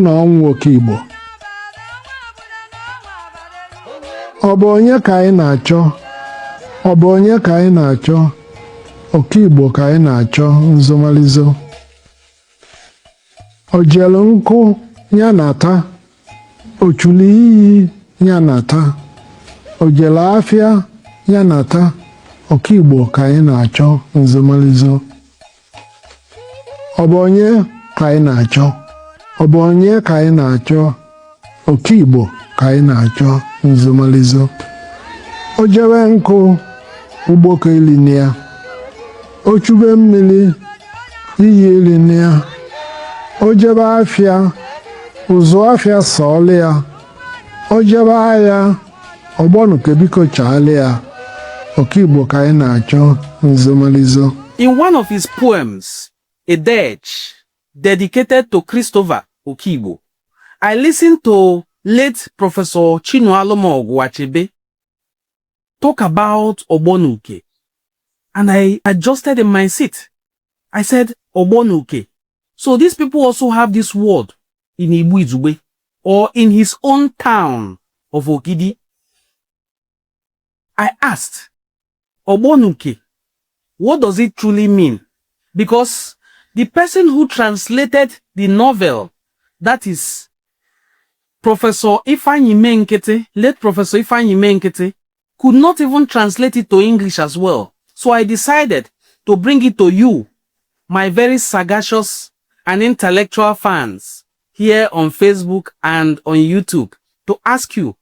na ọnwụ oke Igbo. Ọ bụ onye ka anyị na-achọ? Ọ bụ onye ka anyị na-achọ? Oke Igbo ka anyị na-achọ nzomalizo. O jelu nkụ ya na-ata, o chuli iyi ya na-ata, o jelu afịa ya na-ata. Oke Igbo ka anyị na-achọ nzomalizo. Ọ bụ onye ka anyị na-achọ? Ọ bụ onye ka anyị na-achọ? Oke Igbo ka anyị na-achọ nzomalizo. O jebe nkụ ugbo ka ilini ya, o chube mmiri iyi ilini ya, o jebe afịa ụzụ afịa sọọlị ya, o jebe ahịa ọgbọnuke biko chaali ya. Oke Igbo ka anyị na-achọ nzomalizo. In one of his poems, a dirge dedicated to Christopher Okigbo, I listened to late Professor Chinua Achebe talk about Ogbonuke, and I adjusted in my seat. I said, Ogbonuke. So these people also have this word in Igbo Izugbe, or in his own town of Okidi. I asked, Ogbonuke, what does it truly mean? Because the person who translated the novel, that is Professor Ifeanyi Menkete, late Professor Ifeanyi Menkete, could not even translate it to English as well. So I decided to bring it to you, my very sagacious and intellectual fans here on Facebook and on YouTube, to ask you,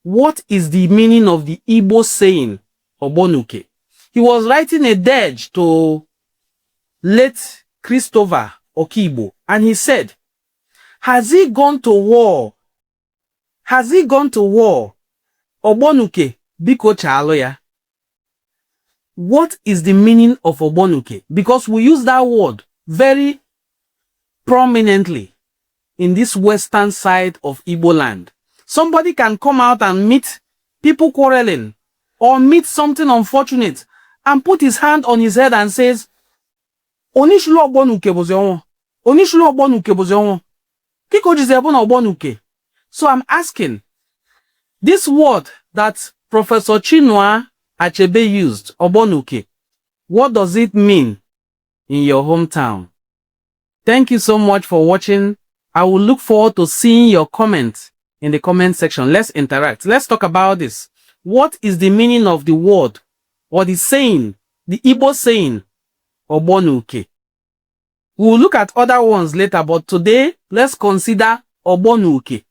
what is the meaning of the Igbo saying, Ogbonuke? He was writing a dirge to late Christopher Okigbo, and he said, has he gone to war? Has he gone to war? Ogbonuke, biko chalo ya. What is the meaning of Ogbonuke? Because we use that word very prominently in this western side of Igbo land. Somebody can come out and meet people quarreling or meet something unfortunate and put his hand on his head and says, Onishulu Ogbonuke bozeonwo. Onishulu Ogbonuke bozeonwo. Kiko jizebuna Ogbonuke. So I'm asking, this word that Professor Chinua Achebe used, Ogbonuke, what does it mean in your hometown? Thank you so much for watching. I will look forward to seeing your comments in the comment section. Let's interact. Let's talk about this. What is the meaning of the word or the saying, the Igbo saying, Ogbonuke? We will look at other ones later, but today, let's consider Ogbonuke.